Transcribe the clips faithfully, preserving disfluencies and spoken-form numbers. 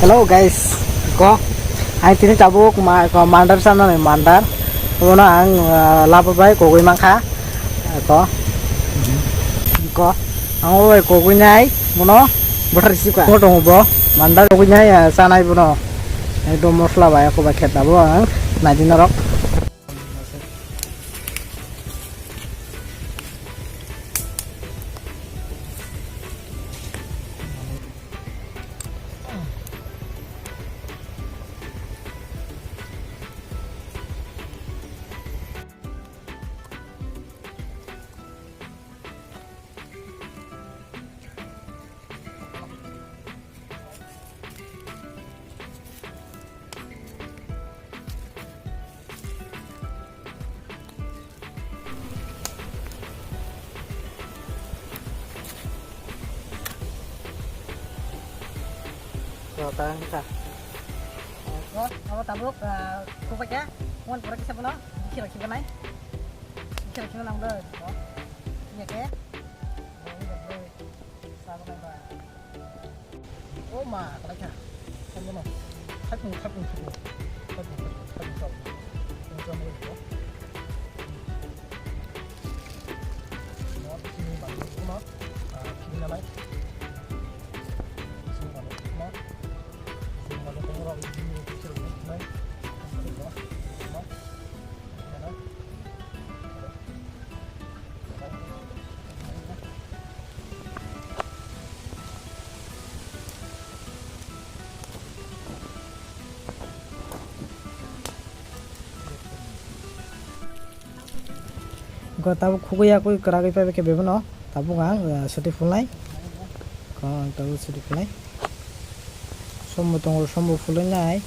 Hello guys, ko ang tini tabuk ma-, ko mandar sana ni mandar. Bono ang, ah, labo bai kogwi mankha. Ko, ko ang o bai kogwi nai bono bothar sika. Mo tongo bo mandar kogwi nai, ah, sanai bono. Ekdom mosla bai ko bai khet tabuk ang naidi norok. Abo tabuk, ah, kubai khe, mon pura kisa bono, bikhe rokhe banai. Bikhe rokhe banai, abo. Iya khe. Oh, ma, kalaikha. Tamo no. Khapung, khapung, khapung. Khapung, khapung, khapung, khapung. Tamo tamo no. No, sini bang no. Ah, sini nalai. Sini bang no. Sini bang no. Tamo rok sini nalai. Sini nalai. Wngkha tabuk khugui yakui kwragwi phaibai khe bebono tabuk ang, ah, suti phulnai. Ko ang tabuk suti phulnai. Sombo tongo, sombo phulwi nai.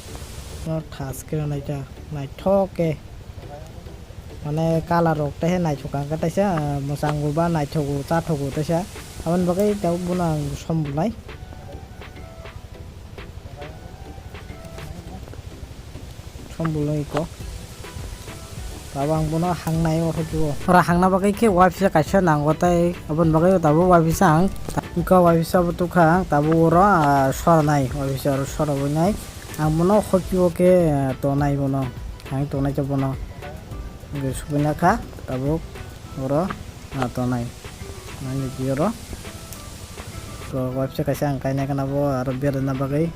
No thas khe naikha, naithok khe. Mane colour rok taihe naithok ang khe taisa, ah, mwchangbo ba naithogo, chathogo taisa. Aboni bagwi tabuk bono ang som bulai. Som bulai ko. Tabuk ang bono hangnai o hoikibo. Ora hangna bagwi khe waipisa kaisa nango tei aboni bagwi tabuk waipisa ang. Wngkha waipisa bo tukha ang tabuk oro, ah, soranai waipisa oro sorabwi nai. Ang bono hoikibo khe, ah, tonai bono. Ang tonai khe bono. Wngkhe subaina kha tabuk oro, ah, tonai. Nang ni oro. To waipisa kaisa ang kainai kana bo aro berana bagwi.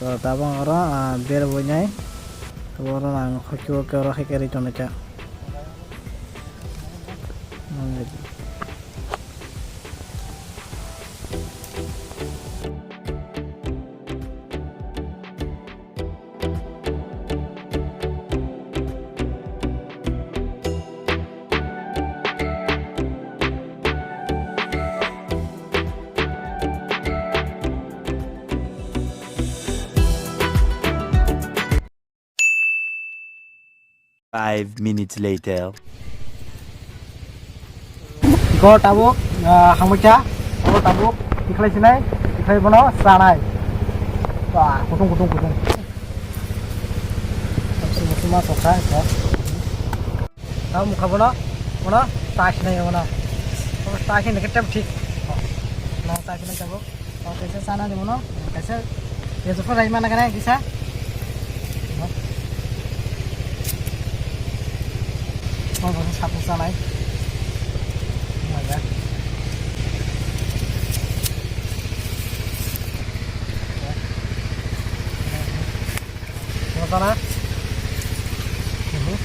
To tabang oro, ah, berabwi nai. To oro ang hoikibo khe oro hai khe ri tonwi kha. Five minutes later. Go tabuk, ah, hamukya, go tabuk, tikhlai sinai, tikhlai bono sanai. Wah, kutung, kutung, kutung. Langsung, langsung masuk, ha, go. Tamo mukha bono, bono ta sinai bono. Bono ta sinai khe tamo thik. Bono ta sinai tabuk. O kaisa sana ni bono, kaisa ya jepho rai mana kana kisa. Bono bono sapu sanai. Maja. Masana. Mhm.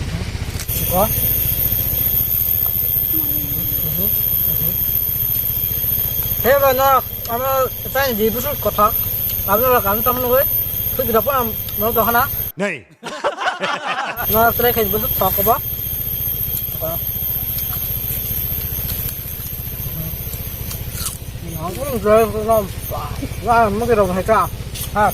Mhm. Siko. Mhm. Mhm. He ba no, ano tani di busu kotha. Abno la kan tamno goi. Thudi da pon am no dohana. Nei. No try khai busu thok ba. Ang pun enjoy ko no. Wah, mo kira bahasa. Ha.